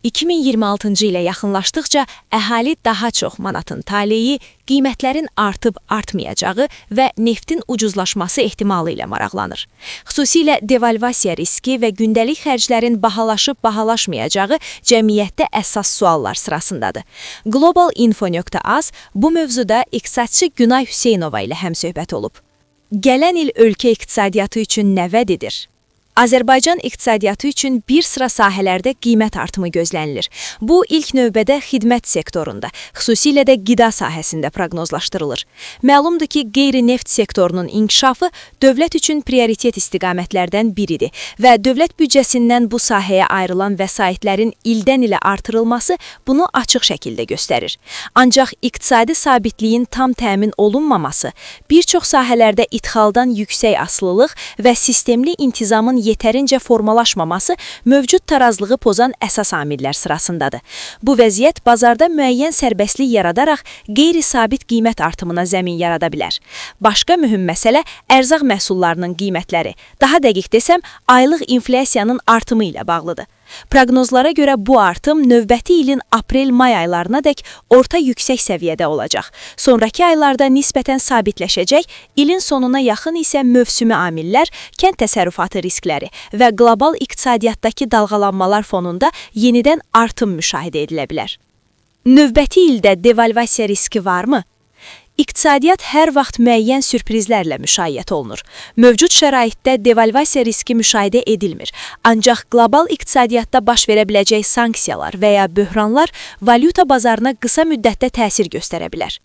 2026-cı ilə yaxınlaşdıqca əhali daha çox manatın taleyi, qiymətlərin artıb artmayacağı və neftin ucuzlaşması ehtimalı ilə maraqlanır. Xüsusilə devalvasiya riski və gündəlik xərclərin bahalaşıb bahalaşmayacağı cəmiyyətdə əsas suallar sırasındadır. Global Info.az bu mövzuda iqtisadçı Günay Hüseynova ilə həmsöhbət olub. Gələn il ölkə iqtisadiyyatı üçün nə vəd edir? Azərbaycan iqtisadiyyatı üçün bir sıra sahələrdə qiymət artımı gözlənilir. Bu ilk növbədə xidmət sektorunda, xüsusilə də qida sahəsində proqnozlaşdırılır. Məlumdur ki, qeyri-neft sektorunun inkişafı dövlət üçün prioritet istiqamətlərdən biridir və dövlət büdcəsindən bu sahəyə ayrılan vəsaitlərin ildən ilə artırılması bunu açıq şəkildə göstərir. Ancaq iqtisadi sabitliyin tam təmin olunmaması, bir çox sahələrdə idxaldan yüksək asılılıq və sistemli intizamın yetərincə formalaşmaması mövcud tarazlığı pozan əsas amillər sırasındadır. Bu vəziyyət bazarda müəyyən sərbəstlik yaradaraq qeyri-sabit qiymət artımına zəmin yarada bilər. Başqa mühüm məsələ ərzaq məhsullarının qiymətləri, daha dəqiq desəm, aylıq inflyasiyanın artımı ilə bağlıdır. Proqnozlara görə bu artım növbəti ilin aprel-may aylarına dək orta yüksək səviyyədə olacaq. Sonrakı aylarda nisbətən sabitləşəcək, ilin sonuna yaxın isə mövsümi amillər, kənd təsərrüfatı riskləri və qlobal iqtisadiyyatdakı dalğalanmalar fonunda yenidən artım müşahidə edilə bilər. Növbəti ildə devalvasiya riski varmı? İqtisadiyyat hər vaxt müəyyən sürprizlərlə müşayiət olunur. Mövcud şəraitdə devalvasiya riski müşahidə edilmir. Ancaq qlobal iqtisadiyyatda baş verə biləcək sanksiyalar və ya böhranlar valyuta bazarına qısa müddətdə təsir göstərə bilər.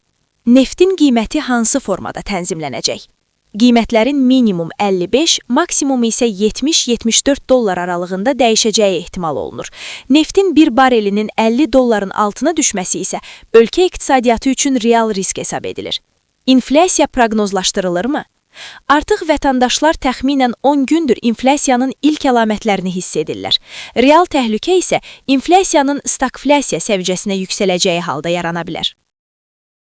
Neftin qiyməti hansı formada tənzimlənəcək? Qiymətlərin minimum 55, maksimum isə 70-74 dollar aralığında dəyişəcəyi ehtimal olunur. Neftin bir barelinin 50 dolların altına düşməsi isə ölkə iqtisadiyyatı üçün real risk hesab edilir. İnflyasiya proqnozlaşdırılırmı? Artıq vətəndaşlar təxminən 10 gündür inflyasiyanın ilk əlamətlərini hiss edirlər. Real təhlükə isə inflyasiyanın stagflyasiya səviyyəsinə yüksələcəyi halda yarana bilər.